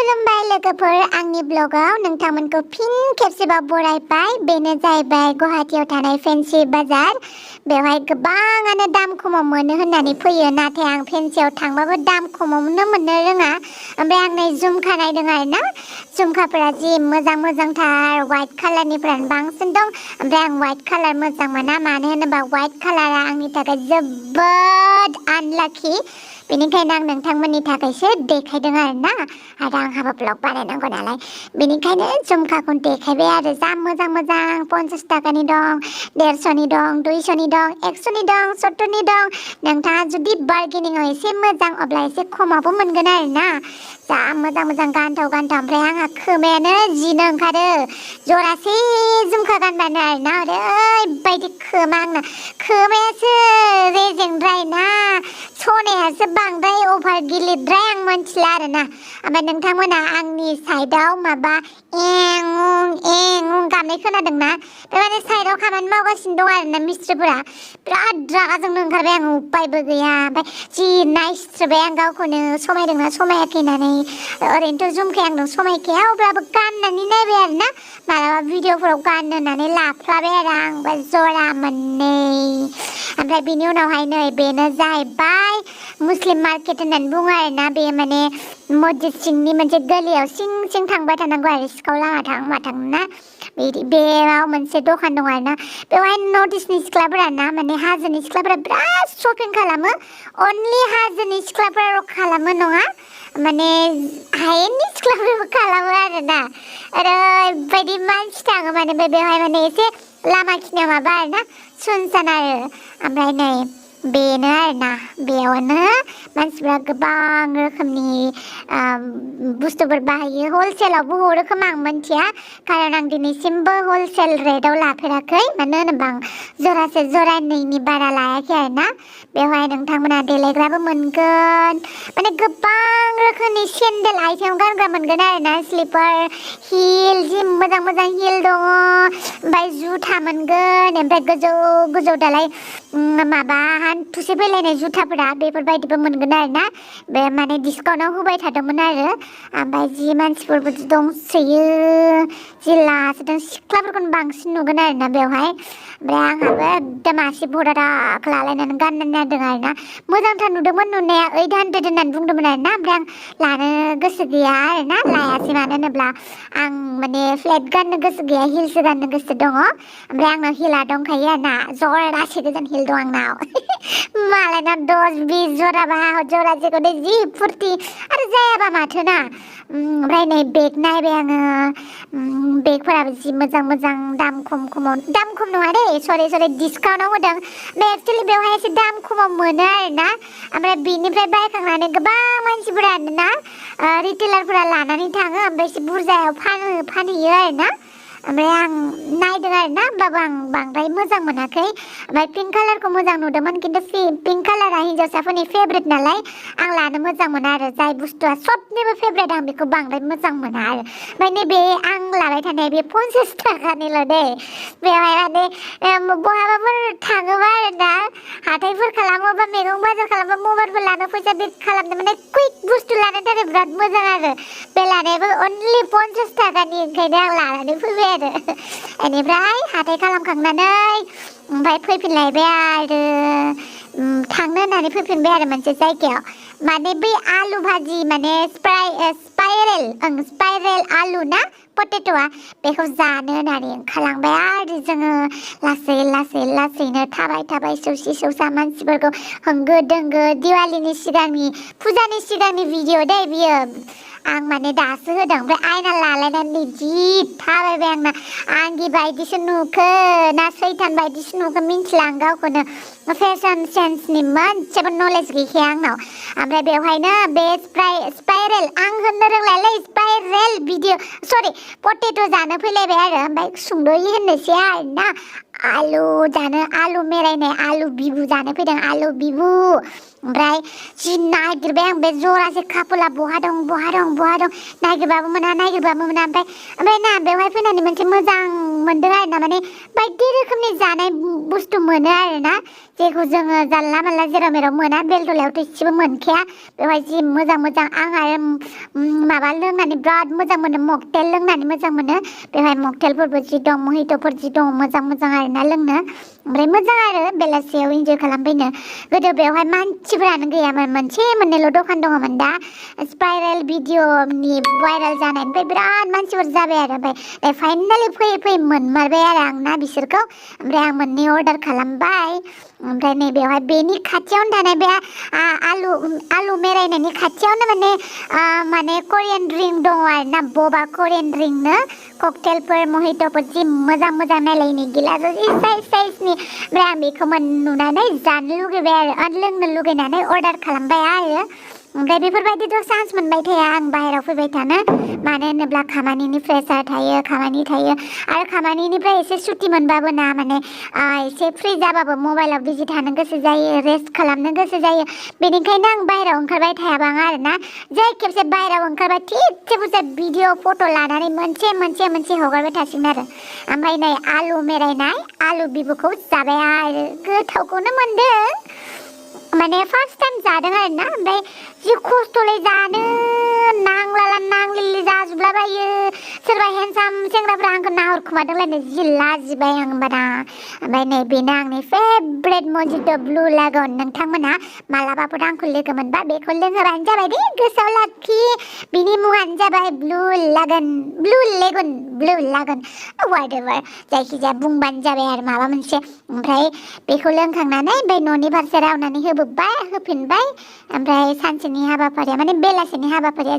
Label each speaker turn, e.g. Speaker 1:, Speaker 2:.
Speaker 1: खुलुमबाय लोगोफोर आंनि ब्लगाव नोंथांमोनखौ फिन खेबसेबाव बरायबाय बेनो जाहैबाय गुवाहाटीयाव थानाय फेन्सि बाजार बेवहाय गोबाङानो दाम खमाव मोनो होननानै फैयो नाथाय आं फेन्सियाव थांबाबो दाम खमावनो मोननो रोङा ओमफ्राय आं नै झुमखा नायदों आरोना झुमखाफोरा जि मोजां मोजांथार व्हाइट कालारनिफ्रानो बांसिन दं ओमफ्राय आं व्हाइट कालार मोजां मोना मानो होनोबा व्हाइट कालारा आंनि थाखाय जोबोद आनलाकि बेनिखायनो आं नोंथांमोननि थाखायसो देखायदों आरोना आरो आंहाबो ब्लग बानायनांगौ नालाय बेनिखायनो झुमखाखौ देखायबाय आरो जा मोजां मोजां 50 थाखानि दं 150नि दं 200नि दं 100नि दं 70नि दं नोंथाङा जुदि बार्गेनिंआव एसे मोजां अब्ला एसे खमावबो मोनगोन आरोना जा मोजां मोजां गानथाव ओमफ्राय आंहा खोमायानो जिनो ओंखारो जरासे झुमखा गानबानो आरोना ओरैबायदि खोमा आंना खोमायासो रेजेंद्राय ना सनायासो बांद्राय अभार गिलिरद्राय आं मिथिला आरोना ओमफ्राय नोंथांमोना आंनि साइडआव माबा एं उं गाबनाय खोनादोंना बे माने साइडआव खामानि मावगासिनो दं आरोना मिस्ट्रिफोरा बिराद रागा जोंनो ओंखारबाय आं उपायबो गैया ओमफ्राय जि नायस्रोबाय आं गावखौनो समायदोंना समायाखै होननानै ओरैनोथ' झुमखाया आंनाव समायखाया अब्लाबो गाननानै नायबाय आरोना मालाबा भिडिअफोराव गाननो होननानै लाफ्लाबाय आरो आं बा जरा मोननै ओमफ्राय बिनि उनावहाय नै बेनो जाहैबाय मुस्लिम मार्केट होननानै बुङो आरोना बे माने मस्जिद सिंनि मोनसे गलियाव सिं थांबाय थानांगौ आरो सिखाव लामा थांना बेयाव मोनसे दखान दं आरोना बेवहाय नर्थ इस्टनि सिख्लाफोरा ना माने हाजोनि सिख्लाफोरा बिराद शपिं खालामो अनलि हाजोनि सिख्लाफोरा खालामो नङा माने हायेननि सिख्लाफोरबो खालामो आरोना ओरैबायदि मानसि थाङो माने बेवहाय माने एसे लामा खिनियाव माबा आरोना सुनसान आरो ओमफ्राय नै बेनो आरोना बेयावनो मानसिफ्रा गोबां रोखोमनि बुस्थुफोर बाहायो हलसेलावबो हरो खोमा आं मिन्थिया खारन आं दिनैसिमबो हलसेल रेटआव लाफेराखै मानो होनोबा आं जरासे जरानैनि बारा लायाखै आरोना बेवहाय नोंथांमोना देलायग्राबो मोनगोन माने गोबां रोखोमनि सेन्देल आथिङाव गानग्रा मोनगोन आरोना स्लिपार हिल जि मोजां मोजां हिल दङ ओमफ्राय जुथा मोनगोन ओमफ्राय गोजौ दालाय माबा हान्थुसे फैलायनाय जुथाफोरा बेफोरबायदिबो मोनगोन आरोना बे माने डिसकाउन्टआव होबाय थादोंमोन आरो ओमफ्राय जि मानसिफोरबो दंसोयो जि लासोदों सिख्लाफोरखौनो बांसिन नुगोन आरोना बेवहाय ओमफ्राय आंहाबो एकदम आसि भराराख लालायनानै गाननानै नायदों आरोना मोजांथार नुदोंमोन नुनाया 800 होननानै बुंदोंमोन आरोना ओमफ्राय आं लानो गोसो गैया आरोना लायासै मानो होनोब्ला आं माने फ्लेट गाननो गोसो गैया हिलसो गाननो गोसो दङ ओमफ्राय आंनाव हिला दंखायो आरोना जरासे गोजान हिल दं आंनाव मालायना 10-20 जराबा जरासेखौनो जि फुरथि आरो जायाबा माथो ना ओमफ्राय नै बेग नायबाय आङो बेगफोराबो जि मोजां मोजां दाम खम नङा दे सरि डिसकाउन्टआव होदों बे एक्चुअलि बेवहाय एसे दाम खमाव मोनो आरोना ओमफ्राय बिनिफ्राय बायखांनानै गोबां मानसिफोरानो ना रिटेलारफोरा लानानै थाङो ओमफ्राय एसे बुरजायाव फानहैयो आरोना ओमफ्राय आं नायदों आरोना होमबाबो आं बांद्राय मोजां मोनाखै ओमफ्राय पिंक कालारखौ मोजां नुदोंमोन खिन्थु पिंक कालारा हिन्जावसाफोरनि फेभरेट नालाय आं लानो मोजां मोना आरो जाय बुस्थुआ सबनिबो फेभरेट आं बेखौ बांद्राय मोजां मोना आरो ओमफ्राय नैबे आं लाबाय थानाय बे 50 थाखानिल' दे बेवहाय माने बहाबाफोर थाङोबा आरोना हाथायफोर खालामोबा मैगं बाजार खालामोबा मबाइलफोर लानो फैसा बे खालामनो माने कुइक बुस्थु लानो थाखाय बिराद मोजां आरो बे लानायाबो अनलि 50 थाखानि ओंखायनो आं लानानै फैबाय आरो बेनिफ्राय हाथाय खालामखांनानै ओमफ्राय फैफिनलायबाय आरो थांनो होननानै फैफिनबाय आरो मोनसे जायगायाव माने बै आलु भाजि माने स्पाइरेल आलु ना पटेट'आ बेखौ जानो होननानै ओंखारलांबाय आरो जोङो लासैनो थाबाय सौसा मानसिफोरखौ होंगो दोंगो दिवालीनि सिगांनि फुजानि सिगांनि भिडिअ दै बियो आं माने दासो होदों ओमफ्राय आयना लालायनानै जि थाबायबाय आंना आंगि बायदिसो नुखो ना सैतान बायदिसो नुखो मिन्थिला आं गावखौनो फेशन सेन्सनि मोनसेबो नलेज गैखाया आंनाव ओमफ्राय बेवहायनो बे स्पाइरेल आं होननो रोंलायलै स्पाइरेल भिडिअ सरि पटेट' जानो फैलायबाय आरो ओमफ्राय सुंद'यै होननोसै आरोना आलु मेरायनाय आलु बिबु जानो फैदों आलु बिबु ओमफ्राय जि नागिरबाय आं बे जरासे कापुला बहा दं नागिरबाबो मोना ओमफ्राय ना बेवहाय फैनानै मोनसे मोजां मोनदों आरोना माने बायदि रोखोमनि जानाय बुस्थु मोनो आरोना जेखौ जोङो जानला मानला जेराव मेराव मोना बेलतलायावथ' एसेबो मोनखाया बेवहाय जि मोजां मोजां आं आरो माबा लोंनानै बिराद मोजां मोनो मकटेल लोंनानै मोजां मोनो बेवहाय मकटेलफोरबो जि दं महित'फोर जि दं मोजां मोजां आरोना लोंनो ओमफ्राय मोजां आरो बेलासियाव इन्जय खालामफैनो गोदो बेवहाय मानसिफोरानो गैयामोन मोनसे मोननैल' दखान दङमोन दा स्पाइरेल भिडिअनि भाइरेल जानायनिफ्राय बिराद मानसिफोर जाबाय आरो ओमफ्राय फाइनालि फैयै फैयै मोनमारबाय आरो आं ना बिसोरखौ ओमफ्राय आं मोननै अर्डार खालामबाय ओमफ्राय नै बेवहाय बेनि खाथियावनो थानाय बे आलु मेरायनायनि खाथियावनो माने कोरियान ड्रिंक दङ आरो ना बबा कोरियान ड्रिंकनो ककटेलफोर महित'फोर जि मोजां मोजां नायलायनि गिलास जि साइजनि ओमफ्राय आं बेखौ नुनानै जानो लुगैबाय आरो लोंनो लुगैनानै अर्डार खालामबाय आरो ओमफ्राय बेफोरबायदिथ' चान्स मोनबाय थाया आं बाहेरायाव फैबाय थानो मानो होनोब्ला खामानिनि प्रेसार थायो खामानि थायो आरो खामानिनिफ्राय एसे सुटि मोनबाबो ना माने एसे फ्रि जाबाबो मबाइलाव बिजि थानो गोसो जायो रेस्ट खालामनो गोसो जायो बेनिखायनो आं बाहेरायाव ओंखारबाय थायाबां आरो ना जाय खेबसे बाहेरायाव ओंखारबाय थिगसे बुरजा भिडिअ फट' लानानै मोनसे हगारबाय थासिगोन आरो ओमफ्राय नै आलु मेरायनाय आलु बिबुखौ जाबाय आरो गोथावखौनो मोनदों माने फार्स्ट टाइम जादों आरो ना ओमफ्राय जि खस्थ'लै जानो नांलिलि जाजोबलाबायो सोरबा हेन्डसाम सेंग्राफ्रा आंखौ नाहरखुमादोंलायनो जि लाजिबाय आं होमबाना ओमफ्राय नै बेनो आंनि फेभरेट मजिट' ब्लु लागन नोंथांमोना मालाबाफोर आंखौ लोगो मोनबा बेखौ लोंहोबानो जाबाय दे गोसोआव लाखि बिनि मुङानो जाबाय ब्लु लागन वाटेभार जायखिजाया बुंबानो जाबाय आरो माबा मोनसे ओमफ्राय बेखौ लोंखांनानै बे न'नि फारसे रावनानै होफिनबाय ओमफ्राय सानसेनि हाबाफारिया माने बेलासिनि हाबाफारिया